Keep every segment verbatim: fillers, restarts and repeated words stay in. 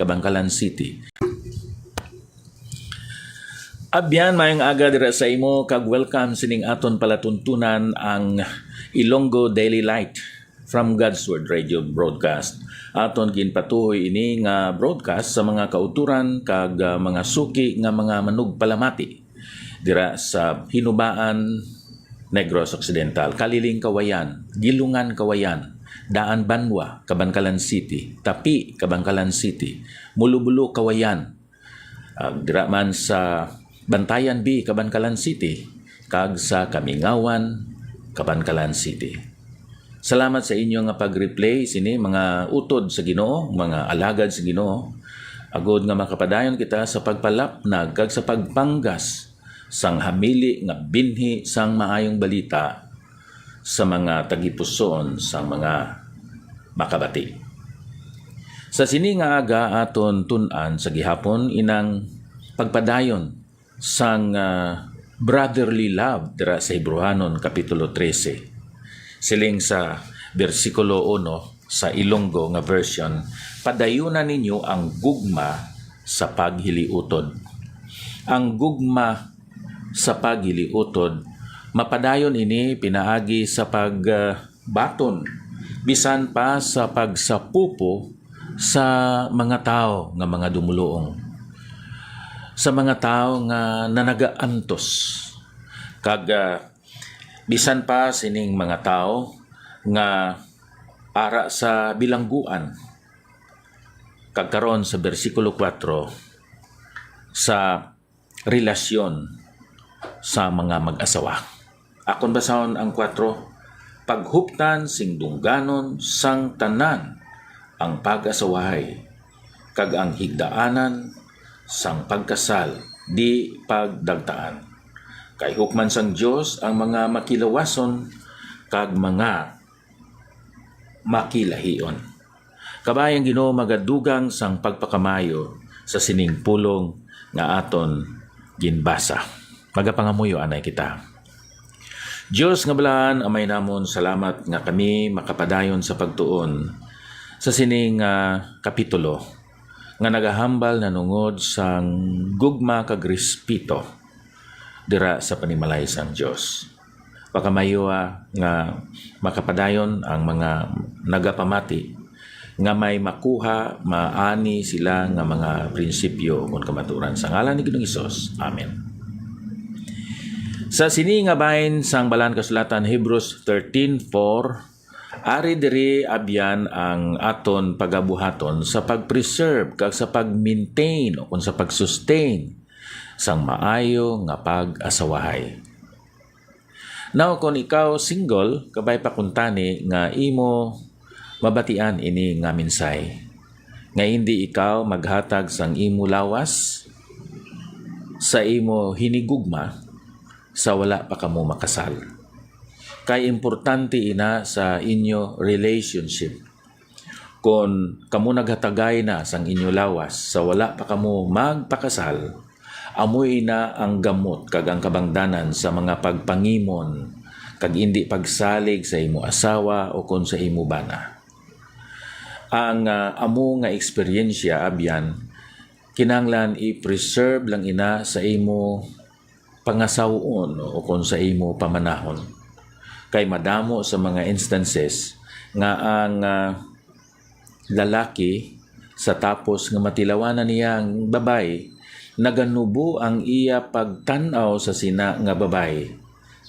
Kabankalan City. Abyan, mayong aga dira sa imo, kag welcome sining aton palatuntunan, ang Ilonggo Daily Light from God's Word Radio Broadcast. Aton ginpatuhoy ini nga broadcast sa mga kauturan kag, ah, mga suki nga mga manugpalamati dira sa Hinubaan, Negros Occidental, Kaliling, Kawayan, Gilungan, Kawayan, Daan, Banwa, Kabankalan City, Tapi, Kabankalan City, Mulubulo, Kawayan, ah, dira man sa Bantayan B, Kabankalan City, kag sa Kamingawan, Kabankalan City. Salamat sa inyo nga pag-replay sini, mga utod sa Ginoo, mga alagad sa Ginoo, agod nga makapadayon kita sa pagpalapnag kag sa pagpanggas sang hamili nga binhi sang Maayong Balita sa mga tagipusoon sang mga makabati. Sa sini nga aga, aton tun-an sa gihapon inang pagpadayon sang, ah, brotherly love dira sa Hebrehanon Kapitulo trese. Siling sa bersikulo uno sa Ilonggo nga version, "Padayuna ninyo ang gugma sa paghiliutod." Ang gugma sa paghiliutod, mapadayon ini pinaagi sa pag, ah, baton, bisan pa sa pagsapupo sa mga tawo nga mga dumuluong, sa mga tawo nga nanagaantos, kag, ah, bisan pa sining mga tawo nga ara sa bilangguan. Kag karon sa bersikulo kuwatro, sa relasyon sa mga mag-asawa. Akon basahon ang kuwatro, "Paghuptan sing dungganon sang tanan ang pag-asawahay, kag ang higdaanan sang pagkasal di pagdagtaan. Kay hukman sang Dios ang mga makilawason kag mga makilahion." Kabay ang Ginoo magadugang sang pagpakamayo sa sining pulong nga aton ginbasa. Magapangamuyo anay kita. Dios nga balaan, Amay namon, salamat nga kami makapadayon sa pagtuon sa sining, ah, kapitulo nga nagahambal nanungod sang gugma kag respeto dira sa panimalay sang Dios. Pakamayua nga makapadayon ang mga nagapamati nga may makuha maani sila nga mga prinsipyo ukon kamatuoran. Sa ngalan ni Ginoong Hesus, amen. Sa sini nga bahin sang Balaan Kasulatan, Hebrews thirteen four, ari diri abyan ang aton pagabuhaton sa pag-preserve kag sa pag-maintain ukon sa pag-sustain sang maayo nga pag-asawahay. Now, kon ikaw single, kabay pa kuntani nga imo mabatian ini nga mensahe, nga indi ikaw maghatag sang imo lawas sa imo hinigugma sa wala pa kamo makasal. Kay importante ina sa inyo relationship. Kon kamo naghatagay na sang inyo lawas sa wala pa kamo magpakasal, amo ina ang gamot kag ang kabangdanan sa mga pagpangimon kag indi pagsalig sa imo asawa ukon sa imo bana. Ang, ah, amo nga eksperyensya, abyan, kinahanglan i-preserve lang ina sa imo pangasaw-on ukon sa imo pamanahon. Kay madamo sa mga instances nga ang, ah, lalaki, sa tapos nga matilawanan niya ang babayi, naganubo ang iya pagtan-aw sa sina nga babayi,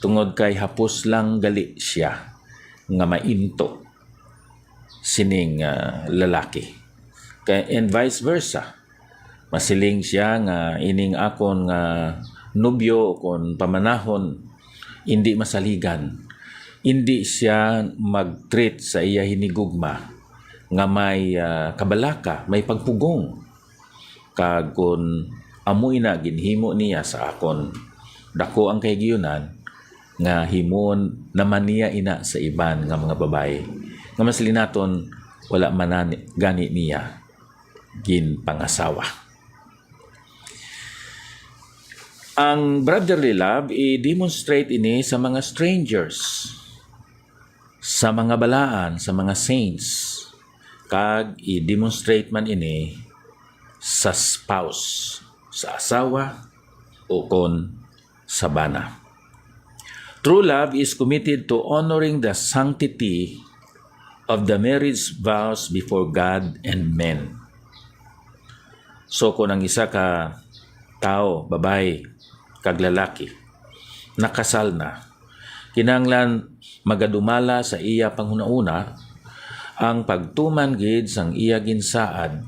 tungod kay hapos lang gali siya nga mainto sining, ah, lalaki. Kay, and vice versa. Masiling siya nga ining akon nga nobyo kon pamanahon indi masaligan. Indi siya mag-treat sa iya hinigugma nga may, ah, kabalaka, may pagpugong. Kag kon amo ina ginhimo niya sa akon, dako ang kahigayunan nga himuon naman niya ina sa iban nga mga babayi, nga masiling naton wala man na gani niya ginpangasawa. Ang brotherly love, i-demonstrate ini sa mga strangers, sa mga balaan, sa mga saints, kag i-demonstrate man ini sa spouse, sa asawa, ukon sa bana. True love is committed to honoring the sanctity of the marriage vows before God and men. So, kung ang isa ka tao, babayi kag lalaki, nakasal na, kinahanglan magadumala sa iya panghunahuna ang pagtuman gid sang iya ginsaad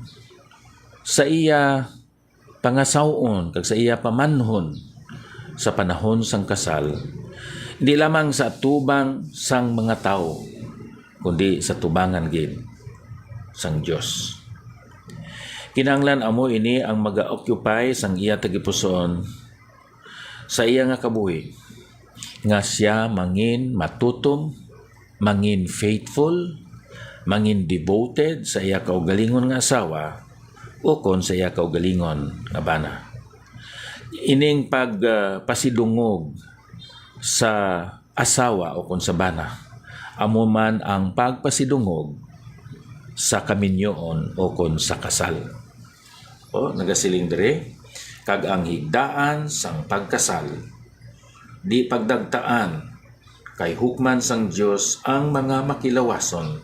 sa iya pangasaw-on kag sa iya pamanhon sa panahon sang kasal, hindi lamang sa atubang sang mga tawo, kundi sa tubangan gid sang Dios. Kinahanglan amo ini ang maga-occupy sang iya tagipusoon sa iya nga kabuhi, nga sia mangin matutom, mangin faithful, mangin devoted sa iya kaugalingon nga asawa, ukon sa iya kaugalingon nga bana. Ining pag, ah, pasidungog sa asawa ukon sa bana, amo man ang pagpasidungog sa kaminyoon ukon sa kasal. O, nagasiling diri, kag ang higdaan sang pagkasal, di pagdagtaan, kay hukman sang Dios ang mga makilawason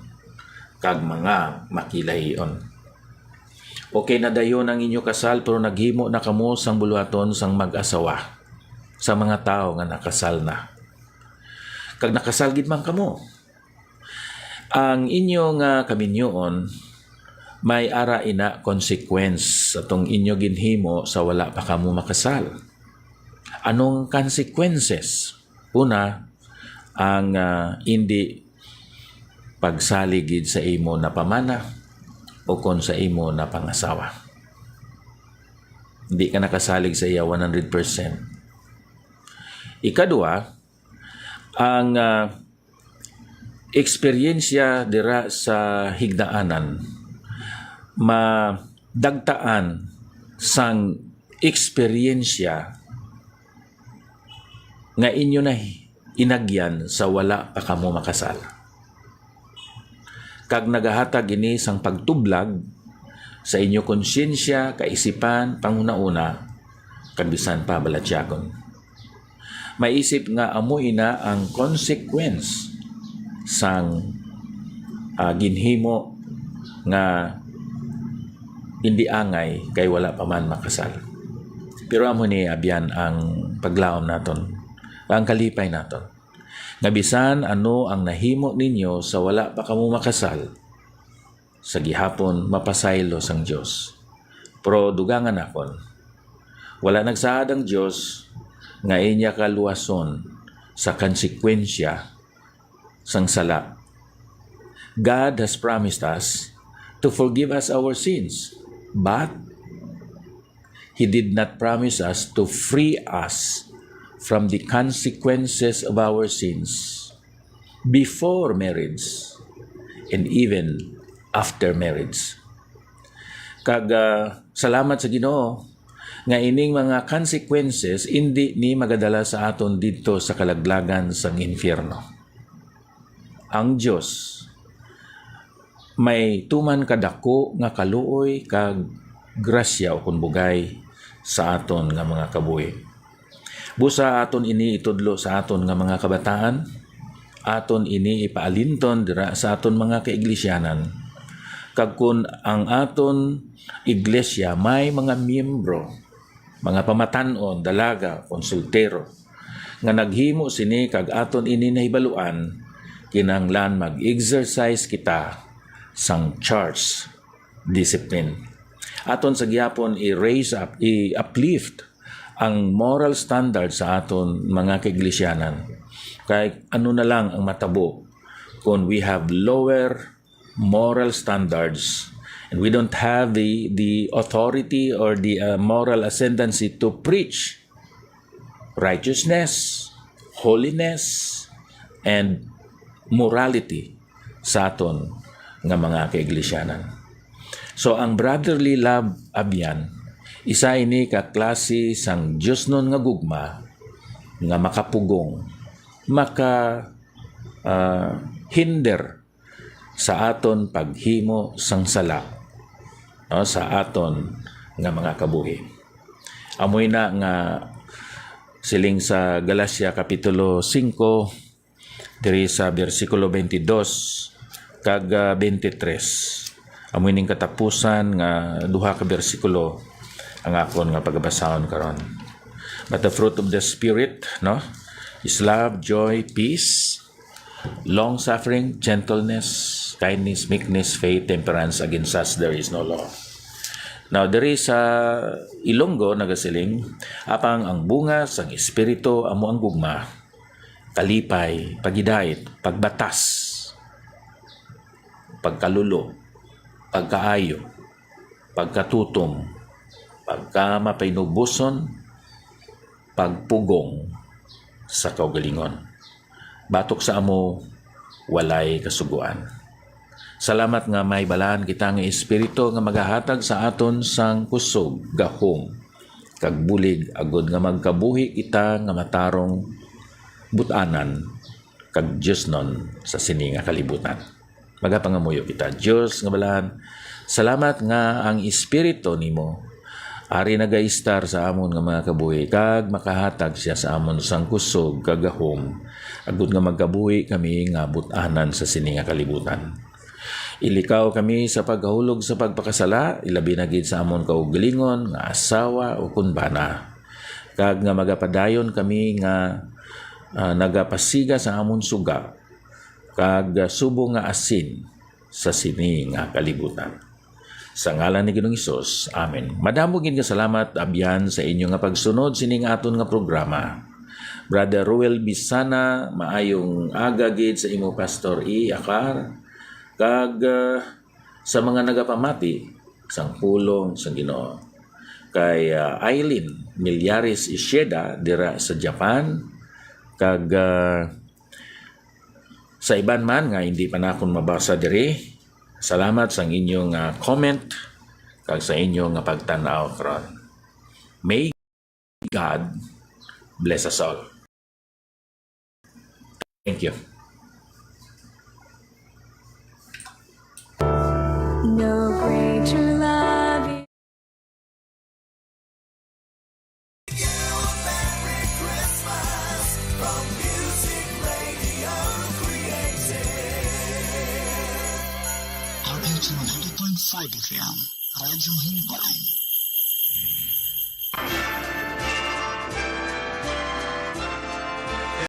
kag mga makilahion. Okay na dayon ang inyo kasal, pero naghimo na kamo sang buluhaton sang mag-asawa, sa mga tawo nga nakasal na. Kag nakasal gid man kamo, ang inyo nga kaminyoon may ara ina consequence sa tong inyo ginhimo sa wala pa kamo makasal. Anong consequences? Una, ang, ah, indi pagsalig gid sa imo na pamana ukon sa imo na pangasawa. Hindi ka nakasalig sa iya one hundred percent. Ikadua, ang, ah, eksperyensya dira sa higdaanan madagtaan sang eksperyensya nga inyo na inagyan sa wala pa kamo makasal. Kag nagahatag ini sang pagtublag sa inyo konsyensya, kaisipan, panghunahuna, kag bisan pa balatyagon. Maisip nga amo ina ang consequence sang, ah, ginhimo nga indi angay kay wala pa man makasal. Pero amo ni abyan ang paglaom naton, ang kalipay naton, nga bisan ano ang nahimo ninyo sa wala pa kamo makasal, sa gihapon mapasaylo sang Dios. Pero dugangan nakon, wala nagsaad ang Dios nga iya kaluwason sa konsekwensya sang sala. God has promised us to forgive us our sins, but He did not promise us to free us from the consequences of our sins before marriage and even after marriage. Kag, ah, salamat sa Ginoo nga ining mga consequences indi ni magadala sa aton didto sa kalaglagan sang infierno. Ang Dios may tuman kadako nga kaluoy kag grasya ukon bugay sa aton nga mga kabuhi. Busa aton ini itudlo sa aton nga mga kabataan, aton ini ipaalinton dira sa aton mga kaiglesyaan. Kag kon ang aton iglesia may mga miyembro, mga pamatan-on, dalaga, kon soltero, nga naghimo sini kag aton ini nahibaluan, kinahanglan mag-exercise kita sang church discipline. Aton sa gihapon i-raise up, i-uplift ang moral standard sa aton mga kaiglesyaan. Kay ano na lang ang matabo kung we have lower moral standards and we don't have the, the authority or the, uh, moral ascendancy to preach righteousness, holiness, and morality sa aton nga mga kaiglesyaan. So, ang brotherly love, abyan, isa ini ka klase sang diosnon nga gugma nga makapugong, maka, ah, hinder sa aton paghimo sang sala, no, sa aton nga mga kabuhi. Amoy na nga siling sa Galacia Kapitulo singko, diri sa bersikulo twenty-dos kag, ah, twenty-tres. Amoy ning katapusan nga duha ka bersikulo ang akon nga pagabasahon karon. But the fruit of the Spirit, no, is love, joy, peace, long-suffering, gentleness, kindness, meekness, faith, temperance. Against such there is no law. Now, diri sa Ilonggo nagasiling, apang ang bunga sang Espiritu amo ang gugma, kalipay, paghidait, pagbatas, pagkalulo, pagkaayo, pagkatutom, pagkamapainuboson, pagpugong sa kaugalingon. Batok sa amo, walay kasugoan. Salamat nga may balaan kita nga Espiritu nga magahatag sa aton sang kusog, gahom, kag bulig, agod nga magkabuhi kita nga matarong, but-anan, kag diosnon sa sini nga kalibutan. Magapangamuyo kita. Dios nga balaan, salamat nga ang Espiritu nimo ari nagaistar sa amon nga mga kabuhi, kag makahatag sia sa amon sang kusog kag gahom, agod nga magkabuhi kami nga but-anan sa sini nga kalibutan. Ilikaw kami sa pagkahulog sa pagpakasala, ilabi na gid sa amon kaugalingon nga asawa ukon bana, kag nga magapadayon kami nga, ah, nagapasiga sa amon suga, kag, ah, subong nga asin sa sini nga kalibutan. Sa ngalan ni Ginoong Hesus, amen. Madamo gid nga salamat, abyan, sa inyo nga pagsunod sini nga aton nga programa. Brother Ruel Bisana, maayong aga gid sa imo, Pastor E. Akar, kag, ah, sa mga nagapamati sang pulong sang Ginoo. Kay, ah, Eileen Millares Isheda dira sa Japan, kag, ah, sa iban man nga hindi pa nakon mabasa diri, salamat sang inyong, ah, comment kag sa inyong nga pagtan-aw karon. May God bless us all. Thank you. No greater love. R H ninety point five F M, Radyo Himbay.